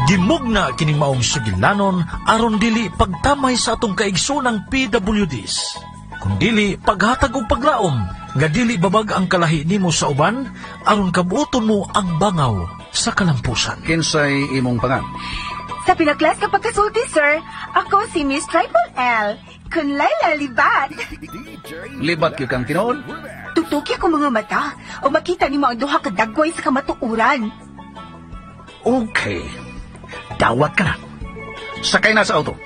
Gimugna kining maong sugilanon aron dili pagtamay sa atong kaigsoonang PWDs. Kung dili paghatag og paglaom nga dili babag ang kalahi nimo sa uban aron kabuoton mo ang bangaw sa kalampusan. Kinsay imong pangan? Sa pinaklas ka pagkasulti, sir, ako si Miss Triple L. Kun Laila Libat. Libat gyud kang tinuod? Tutuki ako mga mata o makita nimo ang duha ka dagway sa kamatuoran. Okay. Dawat ka na. Sakay na sa auto.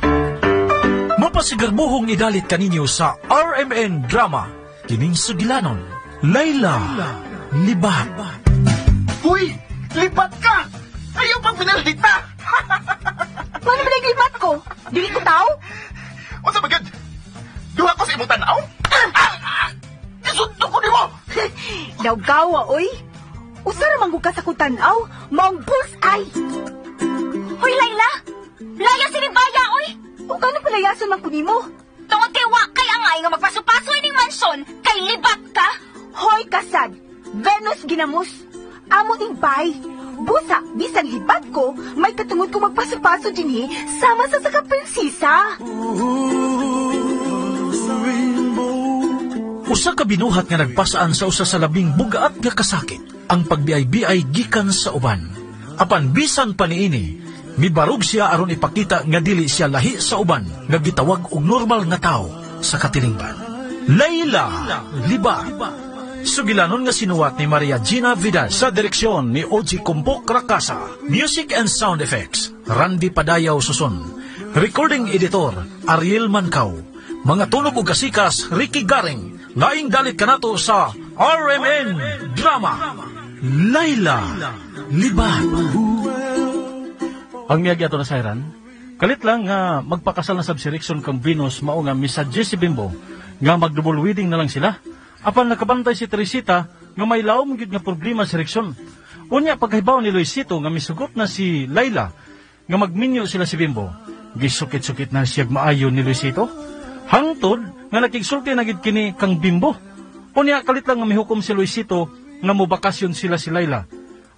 Mapasigarbuhong idalit kaninyo sa RMN Drama. Kining sugilanon, Laila Libat. Uy! Libat ka! Ayaw pang pinalita! Paano ba libat ko? Dili ko tao? Unsa ba gyud? Duha ko sa imong tan-aw? Isundo ko nimo! Dawgawa, oy! Usa ra man ka sa kutanaw, maong bullseye! Hoy, Laila! Laya si Ribaya, oy! O kano palayason man ko nimo? Tungod kay wa kay angay nga magpaso-paso ining mansyon, kay libat ka! Hoy, kasad! Venus ginamos! Amo ning bay! Busa, bisan libat ko, may katungod ko magpaso-paso dinhi sama sa sa kaprinsesa. Usa ka binuhat nga nagpasaan sa usa sa labing bugaat nga kasakit, ang pagbiay-biay gikan sa uban. Apan bisan pa niini, mibarog siya aron ipakita nga dili siya lahi sa uban nga gitawag og normal nga tawo sa katilingban. Laila Libat. Sugilanon nga sinuwat ni Maria Gina Vidal sa direksyon ni Oji Kumpok Rakasa. Music and sound effects, Randy Padayaw Suson. Recording editor, Ariel Mancao. Mga tunog ug kasikas, Ricky Garing. Laing dalit kanato sa RMN Drama. Laila Libat. Ang miyagi ato na sayran, kalit lang nga magpakasal na sab si Rickson kang Venus mao nga misuggest si Bimbo nga mag-double wedding na lang sila. Apan nakabantay si Teresita nga may laom gyud nga problema si Rickson. Unya pagkahibaw ni Luisito nga misugot na si Laila nga magminyo sila si Bimbo. Gisukit-sukit na siya maayo ni Luisito. Hangtod nga nakigsulti na gid kini kang Bimbo. Unya kalit lang nga mihukom si Luisito nga mobakasyon sila si Laila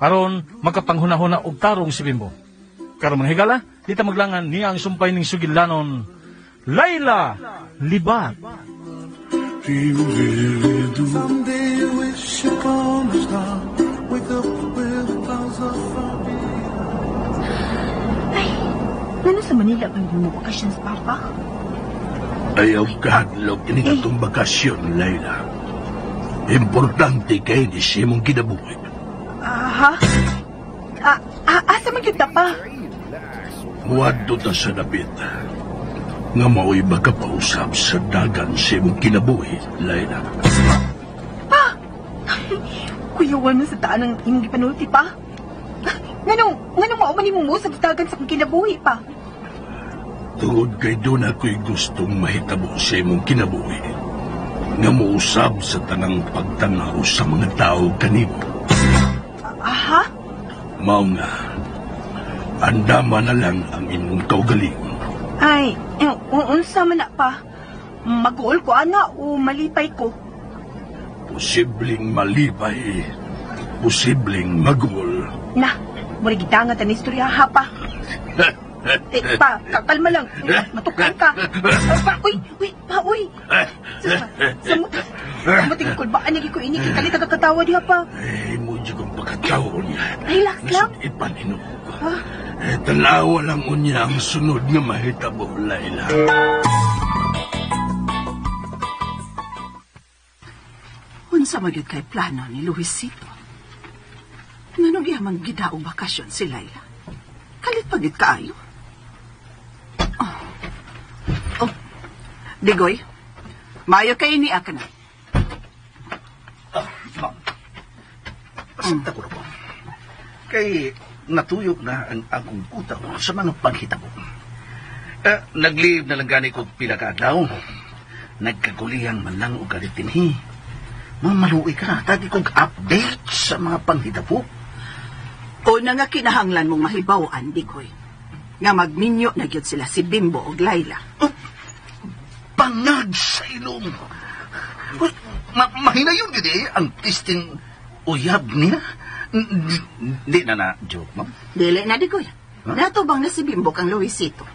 aron makapanghuna-huna og tarong si Bimbo. Karon mga higala, di ta maglangan niya ang sumpay ning sugilanon, Laila Libat. Someday you wish upon a star, wake up where the clouds are far. Ay, ngano sa Manila ba yung bakasyon sa papa? Ayaw kahadlok ini atong bakasyon, Laila. Importante kay ni siya mong kinabuhi. Aha? Asa man gyud ta pa? Muadto ta sa dapit. Nga mao'y makapausap sa dagan sa imong kinabuhi, Laila. Pa! Kuyawan mo sa taan ang imong gipanulti pa. Nganong mao man nimo mo sa dagan sa akong kinabuhi pa? Tungod kay doon ako'y gustong mahitabo sa imong kinabuhi. Nga mousab sa tanang pagtanaw sa mga tao kanimo. Aha? Mao nga, andama na lang ang imong kaugalingon. Ay, unsa man na pa? Mag-uol ko ana o malipay ko? Posibleng malipay, posibleng mag-uol. Na, mura gidangat ang istorya ha pa. Eh, pa, kalma lang. Matukan ka. Pa, uy, uy, pa, uy. Samot, kulbaan niya ko ini, kalit ang kakatawa diha pa. Eh, mo dyan kong pagkatawa niya. Relax lang. Ipan hinuko ko. Eh, tanawa lang unya ang sunod nga mahitabo, Laila. Unsa magyud kay plano ni Luisito? Nganong iya man gidaog bakasyon si Laila? Kalit pa gyud kaayo. Oh. Oh. Digoy, maayo kay ni ka na. Ma'am. Pasagta ko na po. Kay natuyok na ang akong kutaw sa mga panghitabo. Nag-leave na lang gani ko pila ka adlaw. Nagkaguliyang man lang og galit dinhi. Mamaluoy ka, tagi kong update sa mga panghitabo. Una nga kinahanglan mong mahibaw-an, Digoy. Nga magminyo na gyud sila si Bimbo og Laila. Oh, bangag sa ilong. Uy, mahinayon gyud ang pisting uyab niya. Di na na joke, ma'am. Dili na, Digoy. Huh? Natubang na si Bimbo kang Luisito.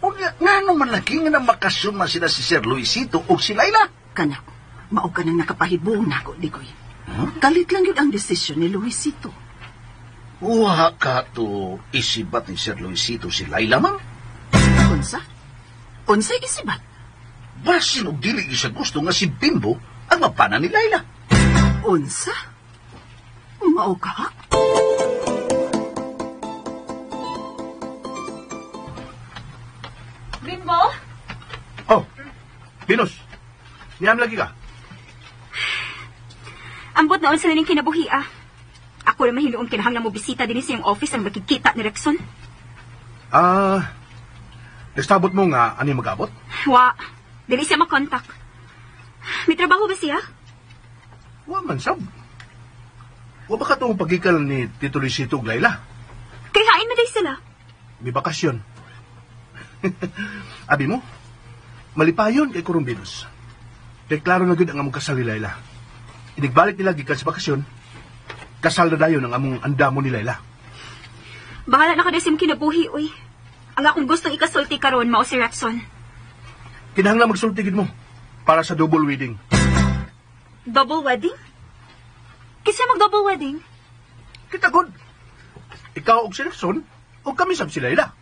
O nga naman lagi nga na bakasyon man sila si Sir Luisito o si Laila. Kana, mao ka nang nakapahibong nako, Digoy. Huh? Kalit lang yun ang desisyon ni Luisito. Uha ka to isibat ni Sir Luisito si Laila, ma'am? Unsa? Unsa isibat? Basin og dili siya gusto nga si Bimbo ang mapana ni Laila. Unsa? Mao ka? Bimbo? Oh, Venus. Niyam lagi ka. Ambot na unsa na ning kinabuhi, ah. Ako na mahinuong kinahanglan mo bisita din sa iyong office ang makikita ni Rexon. Ah, nestabot mo nga ani mag-abot? Wa. Dili siya makontak. May trabaho ba siya? Wa man sab. Wa ba katong pagikal ni Tito Luisito ug Laila? Kay hain na day sila. May bakasyon. Abi mo, malipayon kay Kurong Venus. Kay klaro na gud ang among kasal ni Laila. Inigbalik nila gikan sa bakasyon, kasal na dayon ang among andamo ni Laila. Bahala na ka na sa imong kinabuhi, uy. Ang akong gustong ikasulti karon mao si Rexon. Kinahanglan magsulti gid mo para sa double wedding. Double wedding? Kinsa mag-double wedding? Kita gud. Ikaw og si Rexon og kami sab si Laila.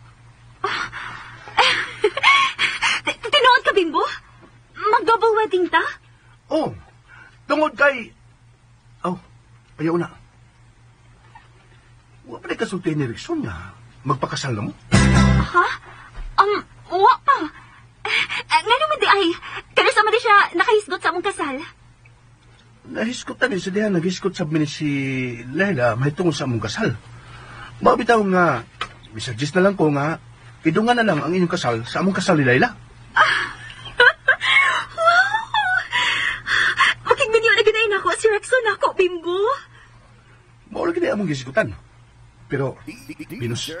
Tinuod ka, Bimbo? Mag-double wedding ta? Oh, tungod kay... Oh, ayaw na. Wa pa kasulti ni Rexon nga magpakasal na mo? Ha? Wa pa. Nga naman di ay, kano sa man di siya nakahisgot sa among kasal? Nahisgot na ni sa diha, naghisgot sa ni si Laila may tungod sa among kasal. Mabitaw nga, misuggest na lang ko nga, idungan na lang ang inyong kasal sa among kasal ni Laila. Wow! Makigminyo na ganayin ako si Rexon ako, Bimbo. Mao lagi na among gisigutan. Pero, Venus,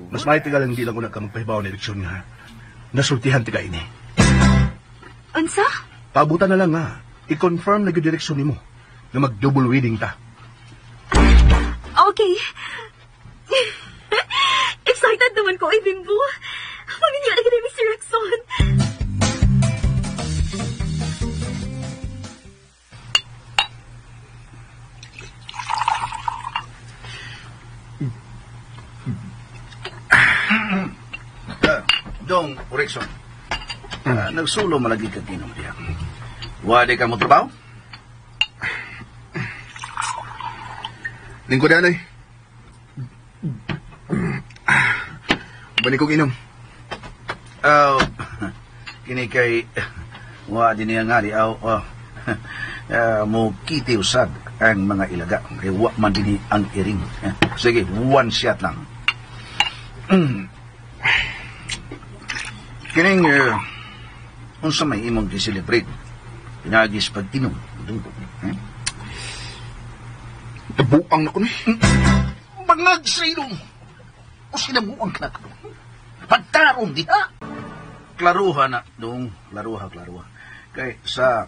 mas may tigal ang di lang ko na ka magpahibaw ni eleksyon nga nasultihan tiga ini. Unsa? Paabutan na lang nga, i-confirm na gyud direksyon nimo na mag-double wedding ta. Okay. Excited naman ko, ay Bimbo. Maminyo na ganayin si Rexon. Dong, Rexon, nagsulo malagi ka ginom diya. Wala ka mo trabaho? Lingkod na, eh. Balik kong inom. Oh, kini kay wa din niya nga di aw mo kiti usad ang mga ilaga. Kay wa man dinhi ang iring. Sige, one shot lang. Kining unsa may imong gi-celebrate pinagis pag-inom dugo. Tabuang na ko ni. Bangag sa ilong. O sinamuang ka na ko. Pagtarong diha. Klaruha na dong, klaruha, klaruha. Kay sa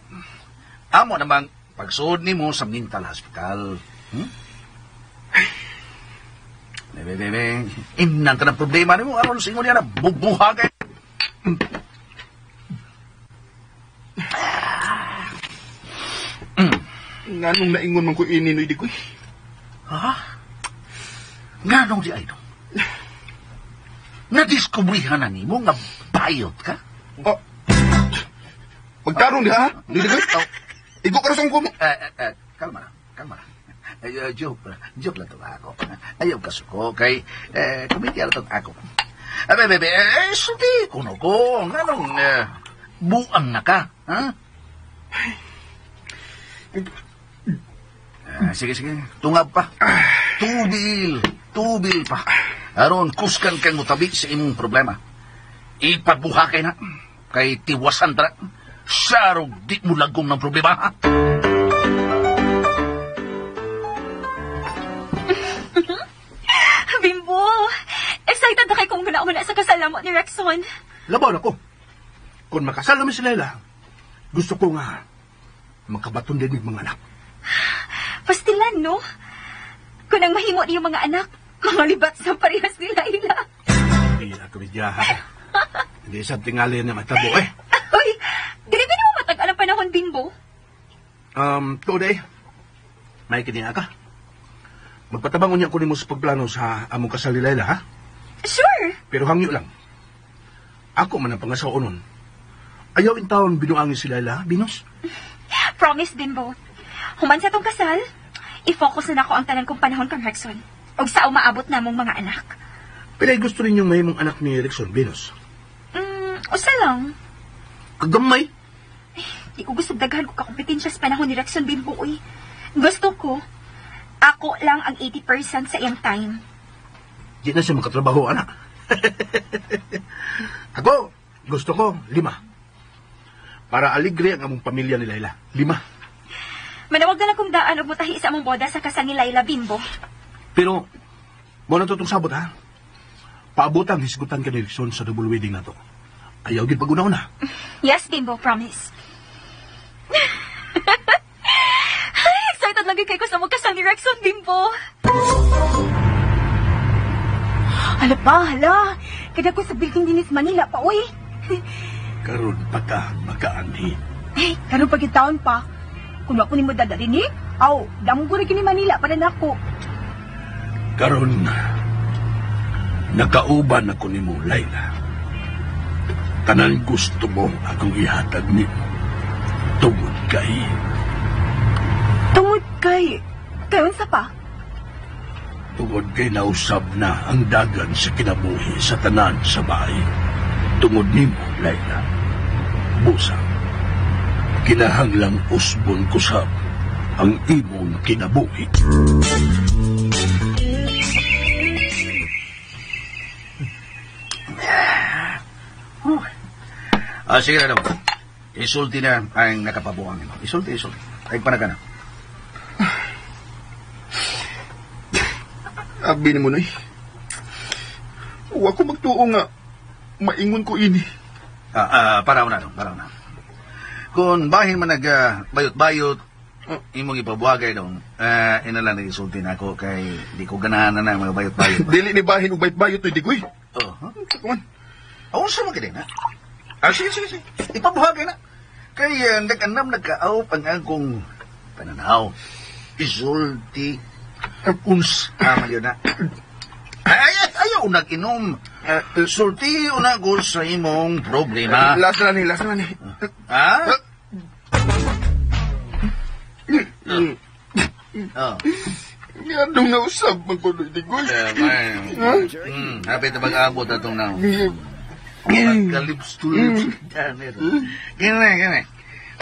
amo namang pagsuod nimo sa mental hospital. Bebe, bebe. Inang ka ng problema nimo aron sa ingon niya na bubuha kay. Nganong naingon man ko ini noy di ko. Ha? Nganong di ay dong? Nadiskubrihan na nimo nga bayot ka? Oh. Pagtarong diha, ha? Di ko. Igo ka sa ko mo. Kalma na, kalma na. Joke, joke lang to ako. Ayaw kasuko kay kumiti na to ako. Bebe, bebe, sulti kuno ko. Nganong buang na ka, ha? Sige, sige. Tungab pa. Tubil. Tubil pa. Aron, kuskan kang mutabi sa imong problema. Ipabuha kay na. Kay tiwasan ta. Sarog di mo lagom ng problema, ha? Bimbo, excited na kay kung guna-una sa kasal mo ni Rexon. Labaw na ko. Kung makasal naman si Laila, gusto ko nga makabaton din ng mga anak. Pastilan, no? Kung ang mahimo niyong mga anak, Mga libat sa parehas ni Laila. Hindi ako bidyaha. Hindi sa tingali na matabo eh. Uy, dili ba mo matag-an ang panahon, Bimbo? Today, may kiniya ka. Magpatabang unya ko nimo sa pagplano sa among kasal ni Laila, ha? Sure. Pero hangyo lang. Ako man ang pangasawa nun. Ayaw in taon binuangin si Laila, Venus. Promise, Bimbo. Human sa tong kasal, i-focus na nako ang tanan kong panahon kang Rexon. Og sa umaabot na mong mga anak. Pilay gusto rin yung mahimong anak ni Rexon, Venus. Usa lang. Kagamay. Di ko gusto daghan ko kakompetensya sa panahon ni Rexon, Bimbo, uy. Gusto ko, ako lang ang 80% sa iyang time. Di na siya makatrabaho, anak. Ako, gusto ko, 5. Para aligre ang among pamilya ni Laila. 5. Manawag na lang kong daan og mutahi sa among boda sa kasal ni Laila, Bimbo. Pero, mo na to sabot, ha? Paabutan, hisgutan ka ni Rexon sa double wedding na to. Ayaw gid pag-una-una. Yes, Bimbo, promise. Ay, excited lagi kay ko sa mga kasal ni Rexon, Bimbo. Hala pa, hala. Kada ko sa building dinis Manila pa, uy. Karon pa ka makaanhi. Ay, karon pa taon pa. Kung ako ni mo dadalhin eh, aw, damong ko rin kini Manila para nako. Karon, nakauban ako ni mo, Laila. Tanan gusto mo akong ihatag ni tungod kay... Tungod kay... Kay unsa pa? Tungod kay nausab na ang dagan sa kinabuhi sa tanan sa bahay. Tungod nimo, Laila. Busa, kinahanglang usbon ko sa ang imong kinabuhi. Sige na naman. Isulti na ang nakapabuang nimo. Isulti, isulti. Ay, panaga na. Abi ni mo, Noy. Wa ko magtuo nga maingon ko ini. Paraw na, paraw na. Kung bahin man nag-bayot-bayot, imong ipabuagay dong, ina lang nag-isulti na ako kay di ko ganahan na mga bayot-bayot. Dili ni bahin og bayot-bayot, Noy, digoy. Oh, huh? Kuman. Aw, sa mga din, ha? Sige, sige, sige. Ipabuhagay na. Kay nag-anam, nagka-aw pang akong pananaw. Isulti. Unsa man yun na. Ay, ayaw nag-inom. Sulti una ko sa imong problema. Last na ni, last na ni. Ha? Oh. Anong nausab man ko, Digoy? Hapit na mag-abot atong naw. Magka-lips to lips. Gini, gini.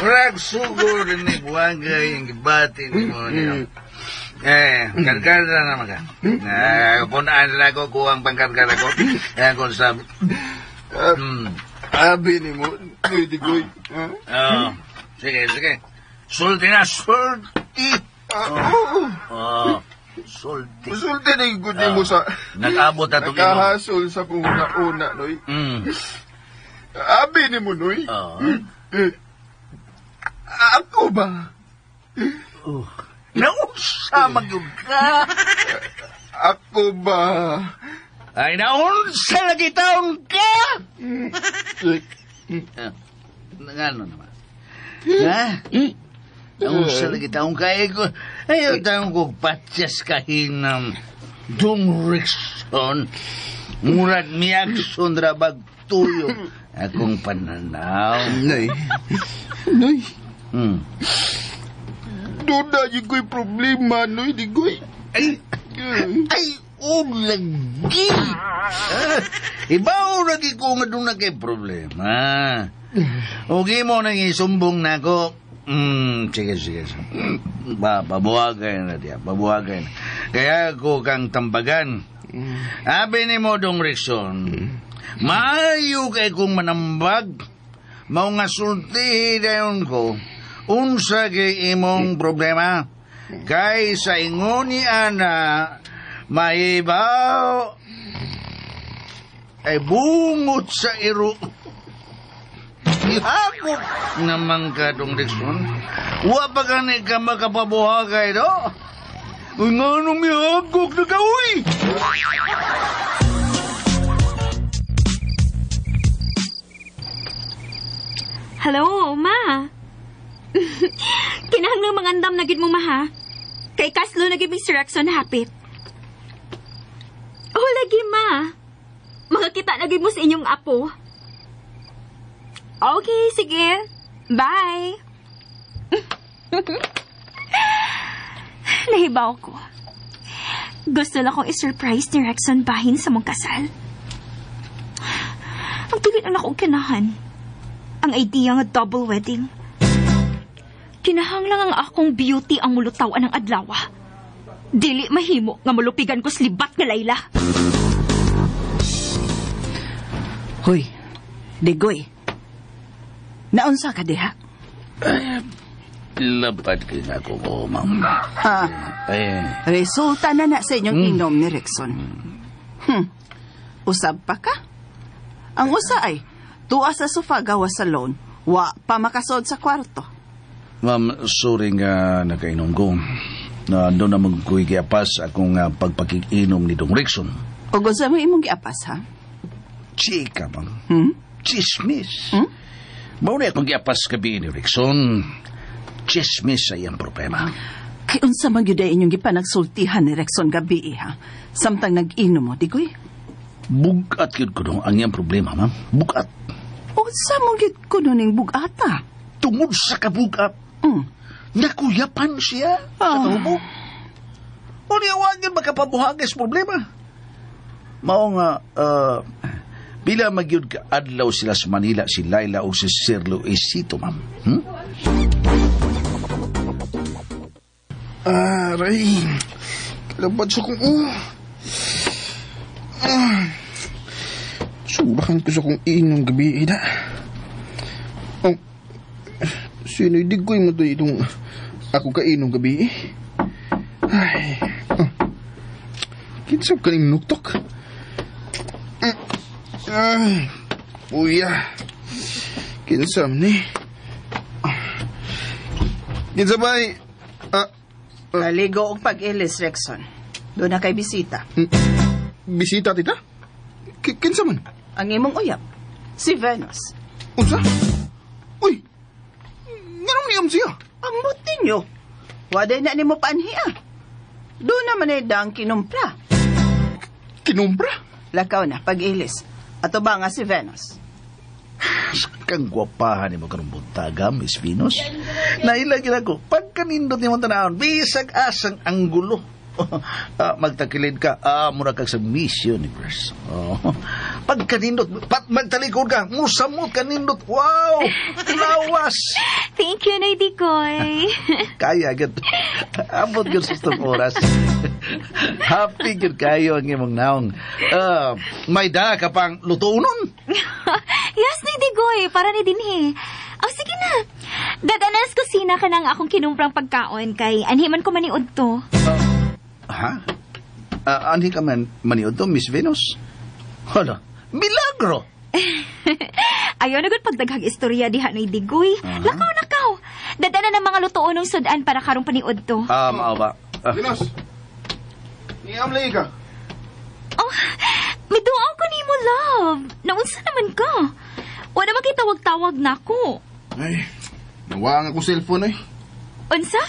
Rag sugor ni buwagay ang gibati ni mo niyo. Karkara naman ka. Punaan na ako, kuwang pangkarkara ko. Kung sabi. Abi ni mo, Digoy. Sige, sige. Sulti na, sulti. Sulti. Sulti na yung good mo sa... Nag-abot na itong ino. Nakahasol sa kung una-una, Noy. Abi ni mo, Noy. Ako ba? Naunsa magyud ka? Ako ba? Ay, naunsa lagi taon ka? Ngano naman? Ha? Naunsa lagi taon ka? Ayaw taon ko patyas kahinam. Dung Rixon. Murag miakson rabag tuyo. Akong pananaw. Nay. Nay. Doon na yung ko'y problema, Noy, di ko'y. Ay, ay, ulagi. Ibaw lagi ko nga doon na kay problema. Okay mo nang isumbong na ako. Sige, sige. Pabuhagay na diya, pabuhagay na. Kaya ako kang tambagan. Abi ni mo, Dong Rixon, maayo kay kong manambag, mao nga sultihi dayon ko, unsa kay imong problema, kay sa ingon ni Ana, maibaw, ay bungot sa iro. Ihakot naman ka, Dong Rixon. Wa pa ka ni ka makapabuhagay, do? Uy, nga nung mihagok na ka, uy! Hello, ma. Kinahanglang mangandam na gid mo, ma, ha? Kay Kaslo na gid Mr. Rexon hapit. Oh, lagi, ma. Makakita na gid mo sa inyong apo. Okay, sige. Bye. Nahibaw ko. Gusto lang kong i-surprise ni Rexon bahin sa mong kasal. Ang tuloy na akong kinahan. Ang idea nga double wedding. Kinahanglang ang akong beauty ang mulutaw ang adlaw. Dili mahimo nga malupigan ko slibat nga Layla. Hoy, Digoy. Naunsa ka diha? Labad ka na ako ko, ma'am. Ha? Eh. Resulta na na sa inyong inom ni Rexon. Usab pa ka? Ang usa ay, tuwa sa sofa gawa sa loan, wa pa makasod sa kwarto. Ma'am, sorry nga nakainom ko. Na doon na magkuhi giapas akong pagpakikinom ni Dong Rexon. O gusto mo imong giapas, ha? Chika, ma'am. Chismis. Mao na akong giapas gabi ni Rexon. Chismis sa iyang problema. Kay unsa man gyud ay inyong gipanagsultihan ni Rexon gabi, ha? Samtang nag-inom mo, Digoy? Bugat gyud kuno ang iyang problema, ma'am. Bugat. Unsa mo gyud kuno ning bugata? Tungod sa kabugat. Nakuyapan siya sa kahubog. Unya wa gyud makapabuhagis problema. Mao nga bila magyud ka adlaw sila sa Manila si Laila o si Sir Luisito, ma'am. Aray. Kalabad sa kong Subakan ko sa kong inom gabi, ida. Oh, sino'y digoy mo to itong ako kainom gabi, eh? Ay, oh. Kinsab ka ning nuktok. Ay, uya. Kinsam ni. Kinsa ba ay... Kaligo og pag-ilis, Rexon. Doon na kay bisita. Bisita, tita? Kinsa man? Ang imong uyab, si Venus. Unsa? Uy! Nganong niyam siya? Ambot ninyo. Waday na nimo paanhiya. Doon naman ay dang kinumpra. Kinumpra? Lakaw na, pag-ilis. Ato ba nga si Venus? Kang gwapahan ni mo karong buntaga, Miss Venus. Naila gid ako, pagkanindot ni mong tanawon, bisag asang anggulo. Magtakilid ka, mura kag sa Miss Universe. Oh. Pagkanindot, pat magtalikod ka, musamot kanindot. Wow! Lawas! Thank you, Nay Digoy. Kaya, gud. Abot gud sa itong oras. Happy gud kayo ang imong naong. May da ka pang lutunon. Yes, Nay Digoy, para ni dinhi. Oh, sige na. Dadanas kusina ka ng akong kinumprang pagkaon kay anhiman ko maniud to. Ha? Anhi ka man maniud to, Miss Venus? Hala, milagro! Ayaw na gud pagdaghag istorya diha, Nay Digoy. Lakaw na kaw. Dadana ng mga lutoon ng sudan para karong paniud to. Mao ba? Venus, niyam lagi ka. Oh, miduaw ko nimo, love. Naunsa naman ka? Wala makitawag-tawag na ako. Ay, nawa ang akong cellphone ay. Unsa?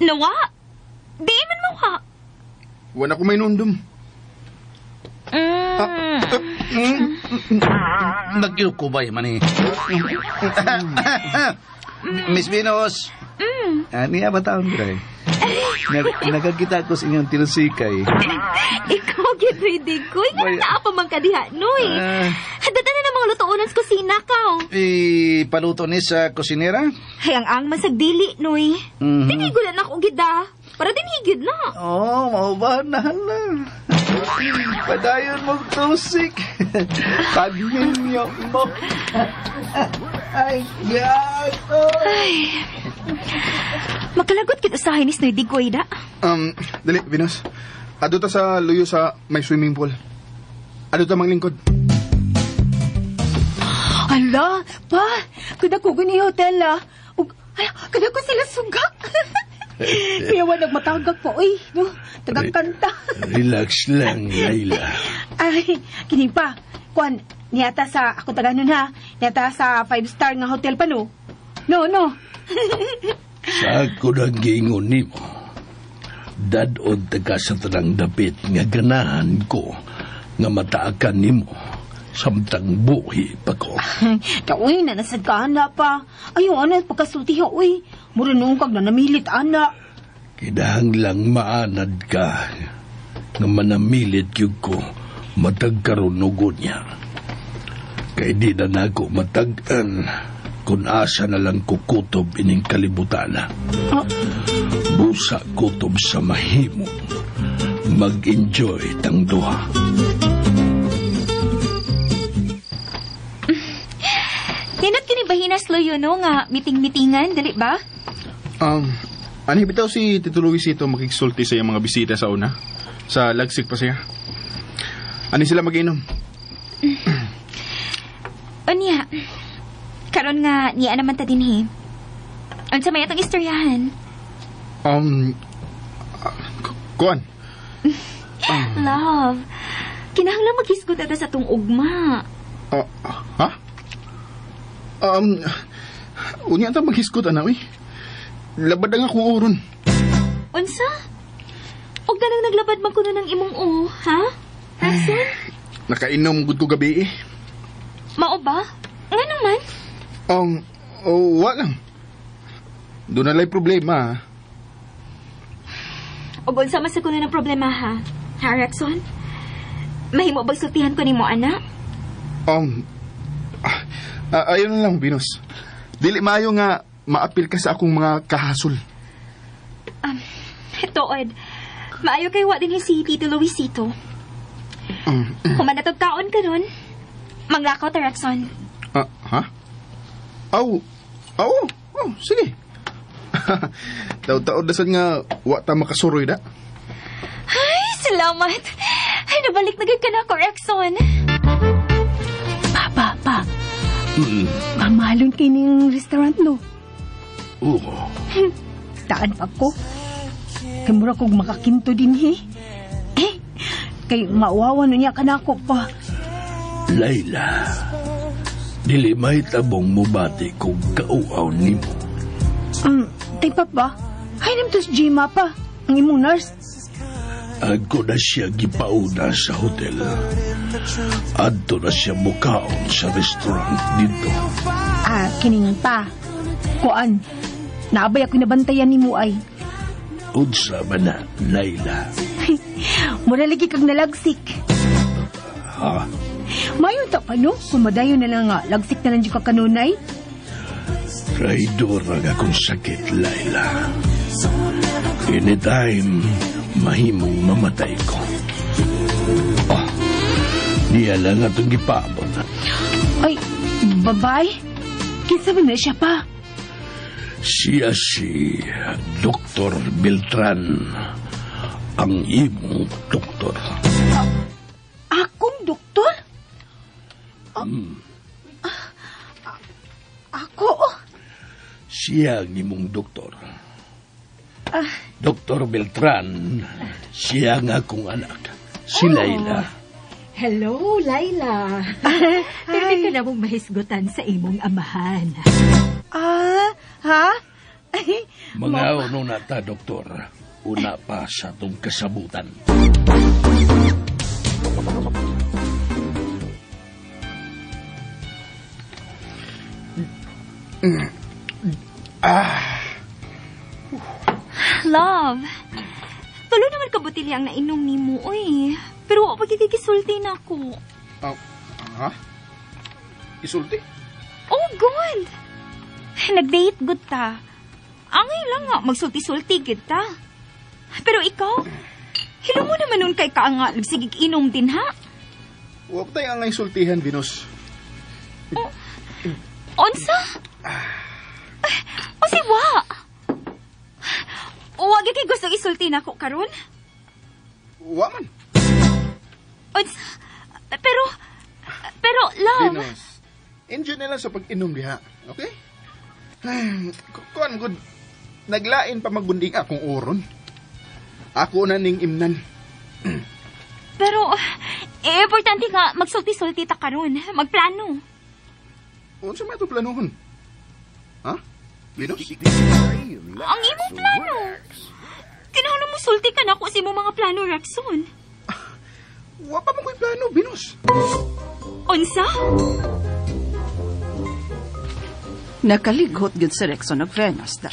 Nawa? Di man mawa. Wala ko may nundum. Nagyukubay man eh. Miss Venus. Niya ba taon dre? Nagkakita ko sa inyong tinusikay. Ikaw, gid Digoy. Nga naa pa man kadiha, noy. Dada na ng mga lutuonan sa kusina ka, oh. Ipaluto ni sa kusinera? Hay, ang masagdili, noy. Tinigulan ako, gida. Para dinigid na. Oo, oh, maubahan na hala. Padayon mong tusik. Pagminyo mo. Ay, gato. Ay. Makalagot kit usahay ni Snoy Digoy, da. Dali, Venus. Ado ta sa luyo sa may swimming pool. Ado ta manglingkod. Ala, pa, kada ko gani hotel, ah. Ug, ala, kada ko sila suga. Kaya wa nagmatagak po, uy. No? Tagakanta. Relax lang, Laila. Ay, kini pa. Kuan, niyata sa, ako taga nun ha, niyata sa 5-star nga hotel pa no. No, no. Sa ako nang giingon nimo, dadon taga sa tanang dapit nga ganahan ko nga mataakan nimo samtang buhi pa ko. Uy, nanasad ka, ana pa. Ayaw, ana, pagkasulti ha, uy. Mura noong kag nanamilit, ana. Kinahanglang maanad ka nga manamilit yun ko matag karon niya. Kay di na nako matag-an kung asa na lang kukutob ining kalibutana. Oh. Busa kutob sa mahimo. Mag-enjoy tang duha. Ninot kini bahinas loyo no nga meeting-meetingan, dali ba? Ano bitaw si Tito Luisito makiksulti sa iyang mga bisita sa una? Sa lagsik pa siya. Ano sila mag-inom? Unya, karon nga niya naman ta dinhi. Unsa may atong istoryahan? Kuan. Love, kinahanglan maghisgot ata sa atong ugma. Ha? Unya ta maghisgot ana uy. Labad ang akong oron. Unsa? Og ganang naglabad man kuno ng imong o, ha? Rason? Nakainom gud ko gabi eh. Mao ba? Nga naman? Wa lang. Doon na lay problema. Og unsa man sa kuno ng problema ha? Ha, Rexon? Mahimo bag sultihan ko nimo ana? Ayun na lang, Venus. Dili maayo nga maapil ka sa akong mga kahasol. Tuod. Maayo kay wa din si Tito Luisito. Humanatog kaon ka nun. Manglakaw ta, Rexon. Ha? Aw, aw, oh, sige. Taod-taod dasad nga wa ta makasuroy da. Ay, salamat. Ay, nabalik na gid ka na ako, Rexon. Pa, pa. Mamahalon kay ning restaurant, no? Oo. Taan pa ko. Kay mura kog makakinto din, he. Eh, kay mauwawan niya kanako pa. Laila, dili may tabong mubati kung kauaw nimo. Tay papa, hay nam tos Gima pa, ang imong nurse. Ako na siya gipauna sa hotel. Adto na siya mukaon sa restaurant dito. Ah, kiningan pa. Kuan, naabay ako nabantayan nimo ay. Unsa man na, Laila? Mura lagi kag nalagsik. Ha? Mayon ta pa no? Kung madayon na lang nga, lagsik na lang dyan ka kanunay. Traidor ang akong sakit, Laila. Anytime, mahimong mamatay ko. Oh, niya lang atong gipaabot. Ay, babay? Kinsa man na siya pa? Siya si Dr. Beltran, ang imong doktor. Akong doktor? Ako? Siya ang imong doktor. Dr. Beltran, siya ang akong anak. Si Laila. Hello, Laila. Pwede ka na mong mahisgutan sa imong amahan. Ah, ha? Mga ono na ta, doktor. Una pa sa itong kasabutan. Love, tulo naman kabutilya ang nainom nimo, uy. Pero wa pagkikisulti na ako. Ha? Isulti? Oh, good. Nag-date good ta. Angay lang nga, magsulti-sulti gid ta. Pero ikaw, hilo mo naman nun kay ka nga, nagsigig inom din ha? Huwag tayo angay sultihan, Venus. Unsa? O si wa? Wag kay gustong isulti na ako karon? Wa man. Unsa? Pero, love. Venus, enjoy na lang sa pag-inom diha, okay? Ay, kuan, good. Naglain pa magunding akong oron. Ako na ning imnan. Pero, importante nga magsulti-sulti ta karon, magplano. Unsa man ito planohon? Ha? Venus? Ang imong plano. Kinahanglan mo sulti ka nako sa imong mga plano, Rexon. Wa pa man ko'y plano, Venus. Unsa? Nakaligot gyud si Rexon og Venus da.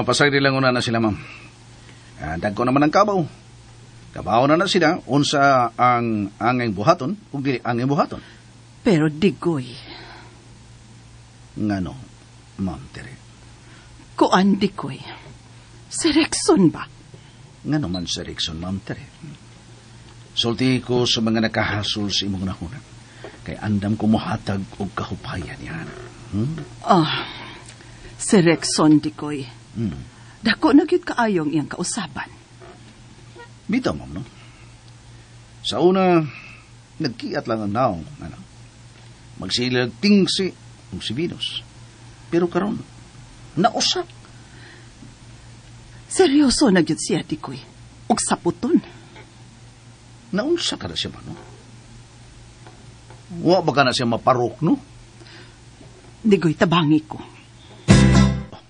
Pasagdi lang una na sila, ma'am. Dagko naman ang kabaw. Kabaw na sila, unsa ang angay buhaton, ug dili angay buhaton. Pero digoy. Ngano, ma'am Tere? Kuan digoy. Si Rexon ba? Ngano man si Rexon, ma'am Tere? Sulti ko sa mga nakahasol sa imong nahuna. Kay andam ko mohatag og kahupayan yan. Si Rexon, digoy. Dako na gyud kaayong iyang kausaban. Bitaw, ma'am, no? Sa una, nagkiat lang ang naong, ano? Magsilag tingsi ug si Venus. Pero karon, nausap. Seryoso na gyud siya, Dikoy. Ug saputon. Naunsa ka na siya ba, no? Wa ba ka na siya maparok, no? Digoy, tabangi ko. Oh,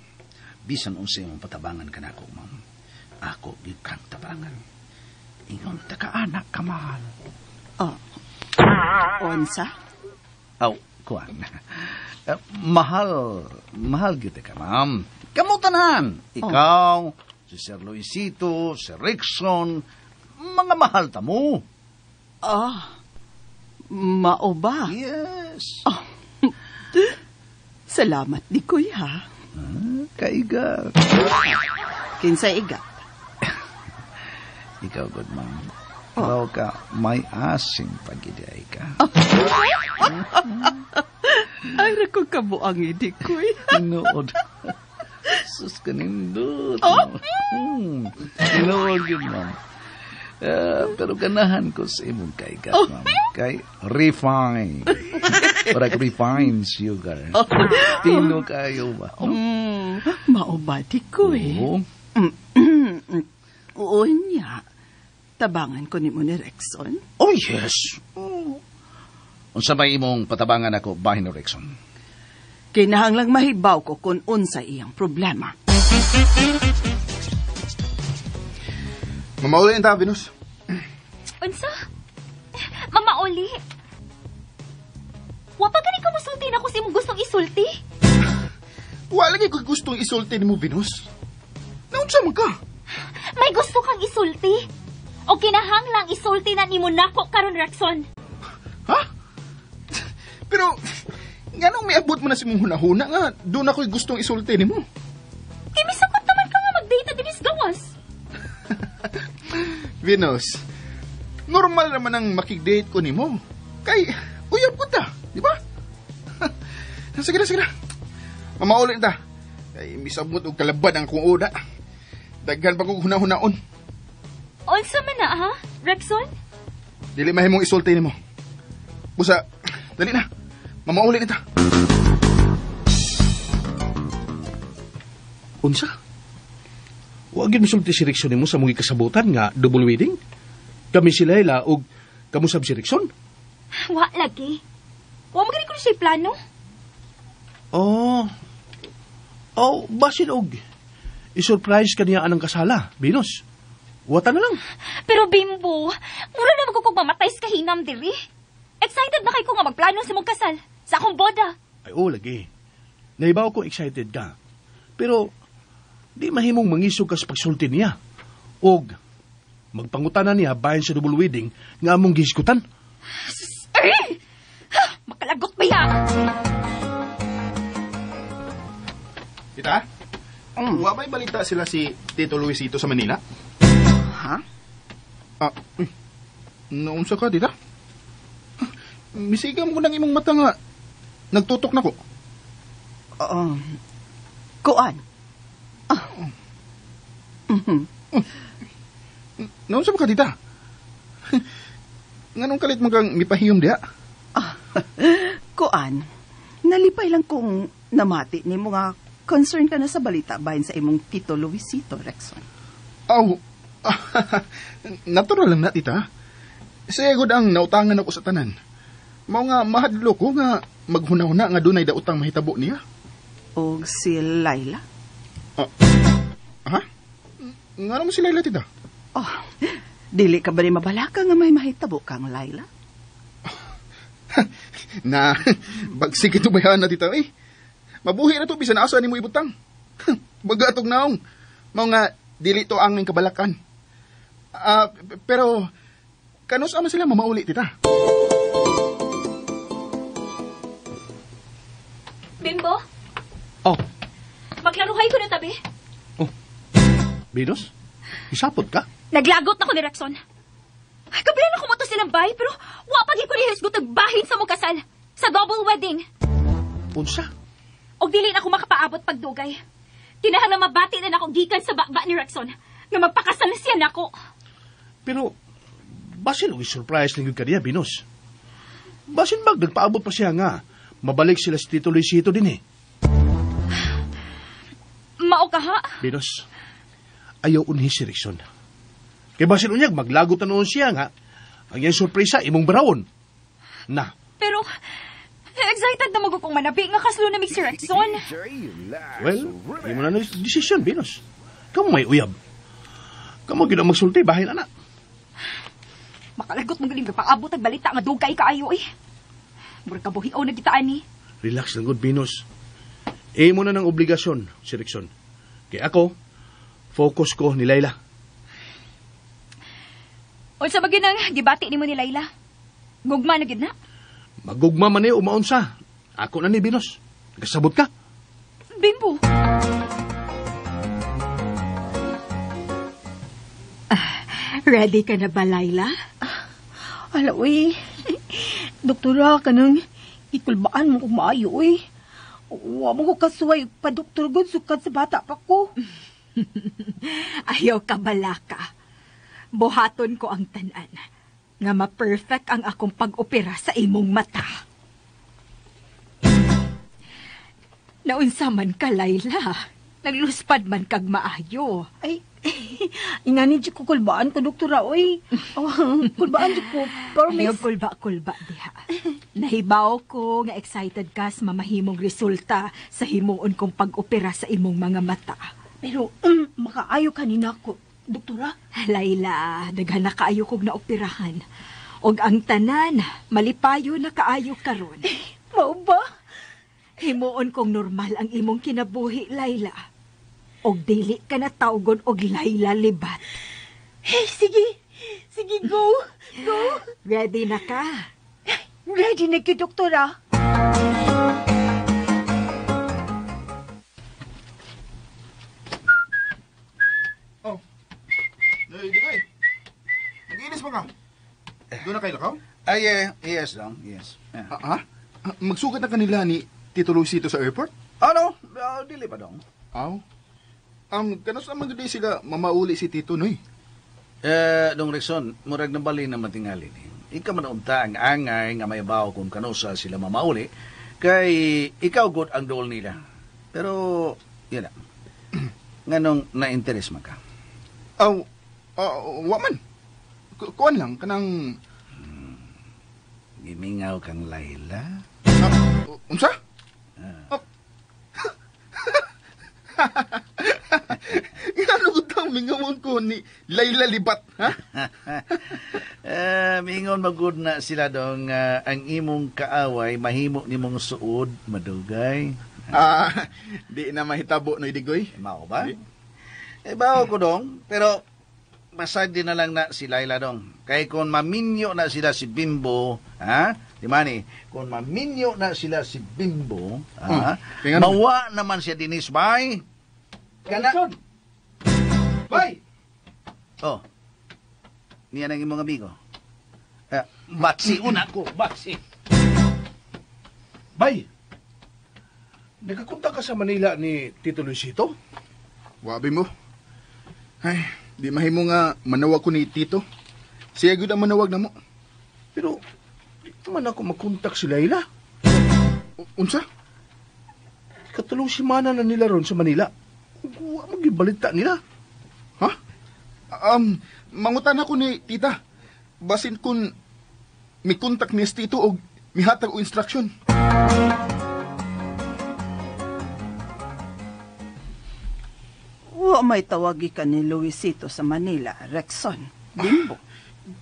bisan unsa imong patabangan ka na ako, ma'am. Ako gyud kang tabangan. Ingon ta ka anak ka mahal. Oh. Unsa? Aw, kuan. Mahal, mahal gyud ka, ma'am. Kamo tanan. Ikaw, si Sir Luisito, si Rickson, mga mahal ta mo. Ah, mao ba? Yes. Oh. Salamat di kuya. Kaiga. Kinsa igat? Ikaw, good ma'am. Ikaw ka, may asing pagiday ka. Ay, rako kabuang hindi kuya. Tinuod. Sus, kanindot. Oh. Tinuod yun, ma'am. Pero ganahan ko sa imong kaigat, ma'am. Kay refine. Parang refined sugar. Oh. Tino kayo ba? No? Mao ba di ko eh? Oo. Oo niya. Tabangan ko ni mo ni Rexon. Oh, yes. Oh. Unsa may imong patabangan ako, bahin ni Rexon? Kinahanglang mahibaw ko kung unsa iyang problema. Mamauli ang ta, Venus. Unsa? Mamauli? Wa pa gani ka mosulti na ko sa imong gustong isulti? Wa lagi ko gustong isulti nimo, Venus. Naunsa man ka? May gusto kang isulti? O kinahanglang isulti na nimo nako karon, Rexon? Ha? Pero nganong miabot mo na sa imong hunahuna nga doon ako'y gustong isulti nimo? Kay misukot naman ka nga mag-date dinis gawas. Venus, normal naman ang makig-date ko nimo. Kay uyab ko ta, di ba? Sige na, sige na. Mamauli ta. Kay misabot og kalabad ang akong oda. Daghan pa kog hunahunaon. Unsa man na, ha, Rexon? Dili mahimong isulti nimo. Busa, dali na. Mamauli nita. Unsa? Wa gyud misulti si Rexon nimo sa mong ikasabutan nga double wedding? Kami si Laila og kamusab si Rexon? Wa lagi. Wa mo gani ko siya plano. Oh. Oh, basin og i-surprise kaniya anang kasala, Venus. Wata na lang. Pero Bimbo, mura na magkukog mamatay sa kahinam diri. Excited na kay ko nga magplano sa mong kasal sa akong boda. Ay, oh, lagi. Naibaw ko excited ka. Pero di mahimong mangisog ka sa pagsulti niya. Og magpangutana niya bahin sa double wedding nga among gihisgutan. Eh! Makalagot ba ya? Tita? Wa ba'y balita sila si Tito Luisito sa Manila? Ha? Ah, uy. Naunsa ka, tita? Misiga mo ko ng imong mata nga. Nagtutok na ko. Kuan. Naunsa ba ka, tita? Nganong kalit mo kang mipahiyom diha? Kuan, nalipay lang kung namati ni mo nga Concerned ka na sa balita bahin sa imong Tito Luisito, Rexon. Aw, natural lang na, tita. Siya gud ang nautangan ako sa tanan. Mao nga mahadlo ko nga maghuna-huna nga dunay daotang mahitabo niya. Og si Laila? Ha? Nga naman si Laila, tita? Oh, dili ka ba rin mabalaka nga may mahitabo kang Laila? Na, bagsik ito bayan na, tita, eh. Mabuhi na to, bisan asa ni mo ibutang. Baga atog naong. Mao nga, dili to ang kabalakan. Pero, kanus ama sila mamauli, tita? Bimbo? Oh. Maglaruhay ko na tabi. Oh. Venus? Isapot ka? Naglagot na ko ni Rexon. Kabilan ako mo to silang bahay, pero wapag ko ni hisgot nagbahin sa mong kasal. Sa double wedding. Unsa? Og dili na ako makapaabot pagdugay. Kinahanglan mabati na nako gikan sa baba ni Rexon nga magpakasal siya nako. Pero basin og surprise lang gyud kaniya, Venus. Basin bag nagpaabot pa siya nga mabalik sila si Tito Luisito din eh. Mao ka ha? Venus, ayaw unhi si Rexon. Kay basin unyag maglagot na noon siya nga ang iyang surpresa imong barawon. Na. Pero excited na magukong manabi nga kaslo na mig si Rexon. Well, imo na desisyon, Venus. Kamo may uyab. Kamo gyud ang magsulti bahin ana. Makalagot mo galing paabot ang balita nga dugay kaayo eh. Murag kabuhi-o na kita ani. Relax lang gud, Venus. Imo na ng obligasyon si Rexon. Kay ako, focus ko ni Laila. Unsa ba gyud ang gibati nimo ni Laila? Gugma na gyud na? Magugma man ni umaunsa. Ako na ni Venus. Kasabot ka. Bimbo. Ready ka na ba, Laila? Ala, uy. Doktora, kanang ikulbaan mo kung maayo, uy. Wa mo ko kasuway pa, doktor, gud, sukad sa bata pa ko. Ayaw ka balaka. Buhaton ko ang tanan. Nga ma-perfect ang akong pag-opera sa imong mata. Naunsa man ka, Laila. Nagluspad man kag maayo. Ay, ingani di ko kulbaan ko, doktora, oy. Oh, kulbaan di ko. Ayaw kulba-kulba diha. Nahibaw ko nga excited ka sa mamahimong resulta sa himuon kong pag-opera sa imong mga mata. Pero, makaayo ka ni nako, doktora. Laila, daghan na kaayo kog naoperahan. Og ang tanan, malipayo na kaayo karon. Mao ba? Himuon kong normal ang imong kinabuhi, Laila. Og dili ka na tawgon og Laila Libat. Hey, sige. Sige, go. Go. Ready na ka? Ready na ka, doktora. Oh. Hindi ko eh. Nag-inis mo ka. Doon na kayo lakaw? Ay, yes lang. Yes. Yeah. Ha? Magsugat na kanila ni Tito Luisito sa airport? Ano? Dili pa dong. Aw. Kanos naman doon sila mamauli si Tito, Noy? Dong Rexon, murag nabali na matingali ni. Ika man unta ang angay nga may bawo kung kanusa sila mamauli, kay ikaw good ang dool nila. Pero, yun na. Nganong na-interest man ka? Aw, wa man. Kuan lang, kanang... Gimingaw kang Laila? Unsa? Ngano ko tang mingawon ko ni Laila Libat, ha? Mingon magud na sila dong ang imong kaaway mahimo nimong suod madugay. Di na mahitabo no idigoy. Mao ba? Eh bawo ko dong, pero masag din na lang na si Laila dong. Kay kung maminyo na sila si Bimbo, ha? Di man kung maminyo na sila si Bimbo, ha? Mawa naman siya dinis, bay. Kana. Bay. Oh. Niya nang imong amigo. Batsi una ko, batsi. Bay. Nakakunta ka sa Manila ni Tito Luisito? Wabi mo. Ay, di mahimo nga manawag ko ni Tito. Siya gud ang manawag na mo. Pero di man ako makontak si Laila. Unsa? 3 semana na nila ron sa Manila. Wa magibalita nila. Ha? Mangutan ako ni tita. Basin kun mi kontak ni Tito og mihatag og instruction. Wa may tawagi ka ni Luisito sa Manila, Rexon. Bimbo.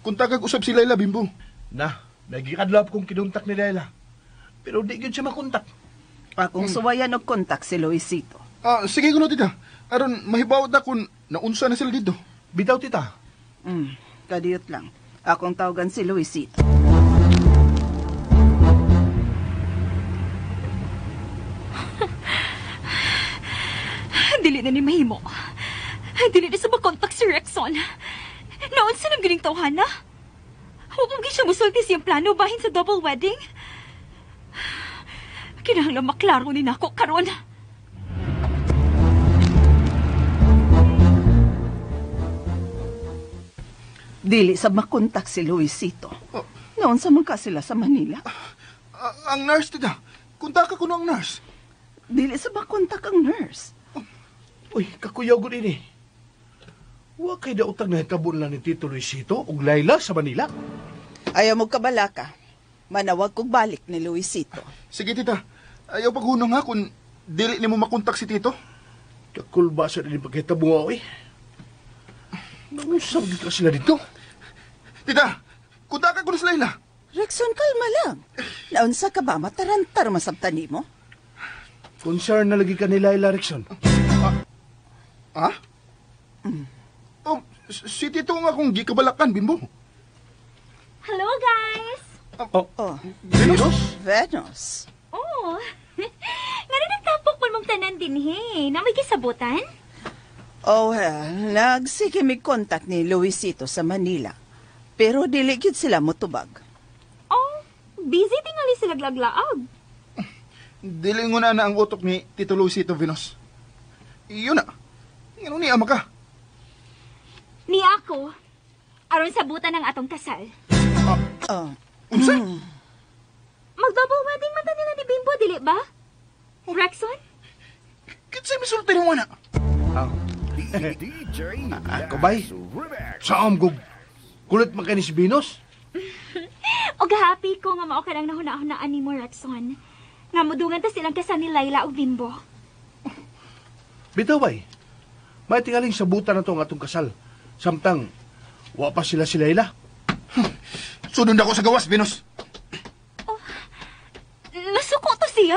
Kontakag usab si Laila, Bimbo. Na, nagikadlap kong kinontak ni Laila. Pero di gyud siya makontak. Akong suwayan og kontak si Luisito. Sige kuno tita. Aron mahibaw ta kung naunsa na sila dito. Bitaw tita. Kadiyot lang. Akong tawagan si Luisito. Dili na ni mahimo. Dili na sa makontak si Rexon. Naunsa nang galing tawhana? Huwag mong siya musulti siyang plano bahin sa double wedding. Kinahanglan maklaro ni nako karon. Dili sa makontak si Luisito. Naunsa man ka sila sa Manila? Ang nurse, tita. Kontaka ko ang nurse. Dili sa makontak ang nurse. Uy, kakuyaw gud ini. Wa kay daotag nahitabon lang ni Tito Luisito ug Laila sa Manila. Ayaw mo kabalaka. Manawag kog balik ni Luisito. Sige, tita. Ayaw paghunong ha kung dili nimo makontak si Tito. Kakulba sa din pagkahitabo, oy. Nangusap gyud ka sila dito. Tita, kontakan ko na si Laila. Rexon, kalma lang. Naunsa ka ba? Matarantar masabtan nimo? Concern na lagi ka ni Laila, Rexon. Ha? Oh, si Tito nga akong gikabalakan, Bimbo. Hello, guys! Venus? Venus? Oh, nga na nagtapok man mong tanan din, he. Na may gisabutan? Oh, well, nagsige may kontak ni Luisito sa Manila. Pero dili gyud sila motubag. Oh, busy tingali sila glaglaag. Dili mo na ang utok ni Tito Luisito, Venus. Iyon na. Ngano niya maka? Ni ako, aron sabutan ang atong kasal. Unsa? Mag-double wedding man ta nila ni Bimbo, dili ba? Rexon? Kinsay misulti nimo ana? Ako bay? Sa amgog. Kulit man kay ni si Venus. Og happy ko nga mao ka lang nahuna-hunaan nimo, Rexon. Nga mudungan ta silang kasal ni Laila ug Bimbo. Bitaw bay. May tingaling sabutan na to ang atong kasal. Samtang wa pa sila si Laila. Sunod ako sa gawas, Venus. Oh, nasuko to siya?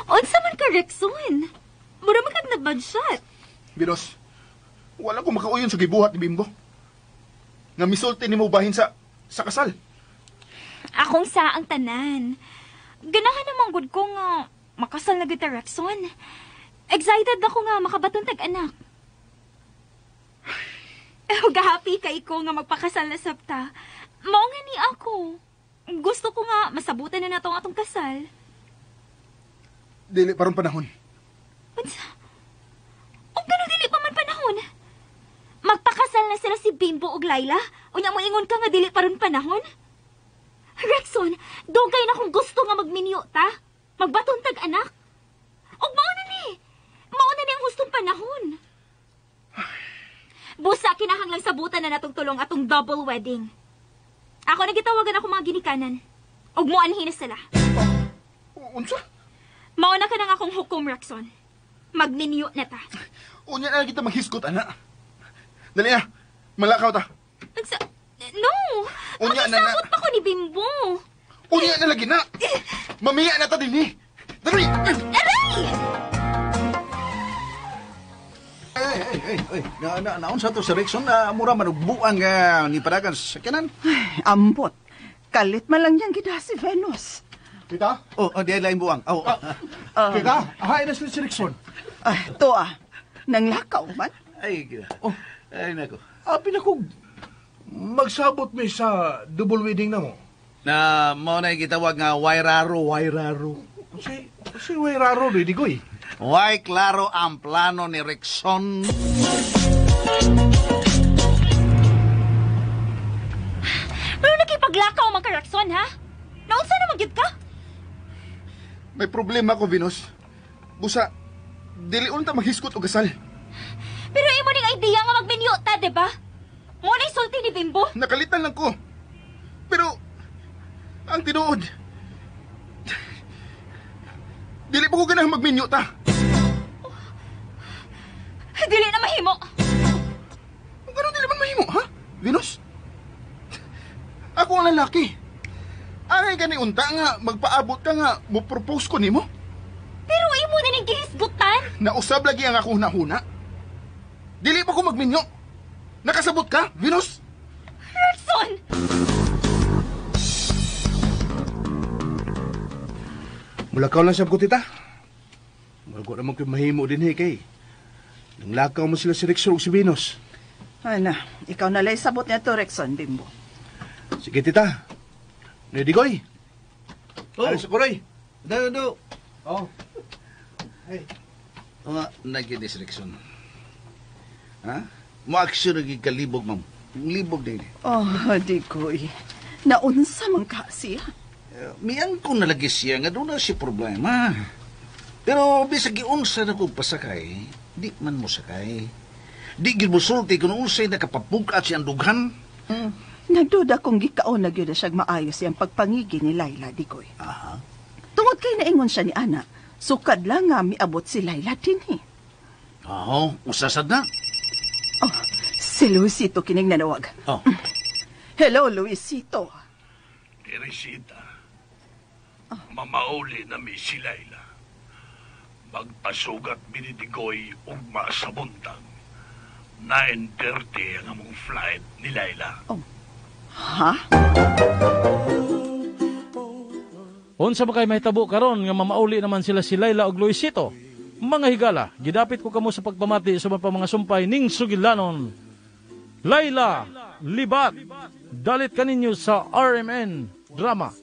Unsa man ka, Rexon? Mura man kag nag-bad shot. Venus, wala ko makauyon sa gibuhat ni Bimbo. Nga misulti nimo bahin sa kasal. Akong sa ang tanan. Ganahan naman gud ko nga makasal na gyud ta, Rexon. Excited ako nga makabaton tag anak. Happy kay ko nga magpakasal na sabta. Mao nga ni ako. Gusto ko nga masabutan na nato ang atong kasal. Dili paron panahon. Unsa? Og gano dili pa man panahon? Magpakasal na sila si Bimbo ug Laila. Unya mo ingon ka nga dili paron panahon? Rexon, dugay na kung gusto nga magminyo ta. Magbaton tag anak. Og mao na ni. Mao na ni ang hustong panahon. Busa kinahanglang sabutan na natong tulong atong double wedding. Ako nagitawagan ako mga ginikanan. Og moanhin na sila. Unsa? Mao na ka nang akong hukom, Rexon. Magminyo na ta. Unya na kita maghisgot, ana. Dali na. Malakaw ta. Unsa? No! Unya na na. Makisabot pa ko ni Bimbo. Unya na lagi na. Mamiya na ta din eh. Dali! Aray! Ay, naunsa to si Rexon na mura manugbuang ni Padagan sa sakyanan? Ay, ambot. Kalit man lang niyang gida si Venus. Tita? Oh, di ay laing buang. Oh. Tita, ahain na sila si Rexon. Ay, to ah. Nanglakaw man. Ay, oh. Ay, nako. Abi na kog magsabot mi sa double wedding na mo. Na mo na gitawag nga wairaro, wairaro. Si wairaro ni Digoy. Way klaro ang plano ni Rexon. Pero nakipaglakaw man ka, Rexon, ha? Naunsa na magyud ka? May problema ko, Venus. Busa, dili unta maghisgot og kasal. Pero imo ning idea nga magminyo ta, di ba? Mo na sulti ni Bimbo. Nakalitan lang ko. Pero, ang tinuod, dili pa ko ganang magminyo ta. Dili na mahimo. Kung dili man mahimo, ha? Venus? Ako ang lalaki. Angay gani unta nga magpaabot ka nga mo-propose ko nimo. Pero imo na ning gihisgutan. Nausab lagi ang akong hunahuna. Dili pa ko magminyo. Nakasabot ka, Venus? Rickson! Mulakaw lang siya ko, tita. Mulakaw naman kayo mahimo din, eh, kay. Nanglakaw mo sila si Rexon ug si Venus. Ana, ikaw na lay sabot niya to, Rexon, Bimbo. Sige, tita. Ready, Goy? Oh. Alis ko, Roy. Do, do. Oh. Hey. Nga, nagyan si Rickson. Ha? Mo-action na kalibog, ma'am. Libog din. Oh, Digoy. Naunsa man ka siya. Miyang ko nalagi siya nga doon na si problema. Pero bisag giunsa na kong pasakay, di man mo sakay. Di gid mo sulti kung unsay nakapapugat siyang dughan. Nagduda kong gikaon na gyud na siyang maayos siyang pagpangigi ni Laila, Digoy. Aha. Tungod kay naingon siya ni Ana, sukad lang nga miabot si Laila dinhi. Oo, usasad na. Oh, si Luisito kining nanawag. Oh. Hello, Luisito. Teresita, mamauli na mi si Laila. Magpasugat binidigoy ugma sa buntag. 9:30 ang among flight ni Laila. Oh. Ha? Unsa ba kay mahitabo karon nga mamauli naman sila si Laila ug Luisito? Mga higala, gidapit ko kamo sa pagpamati sa mga sumpay ning sugilanon. Laila, libat, dalit kaninyo sa RMN Drama.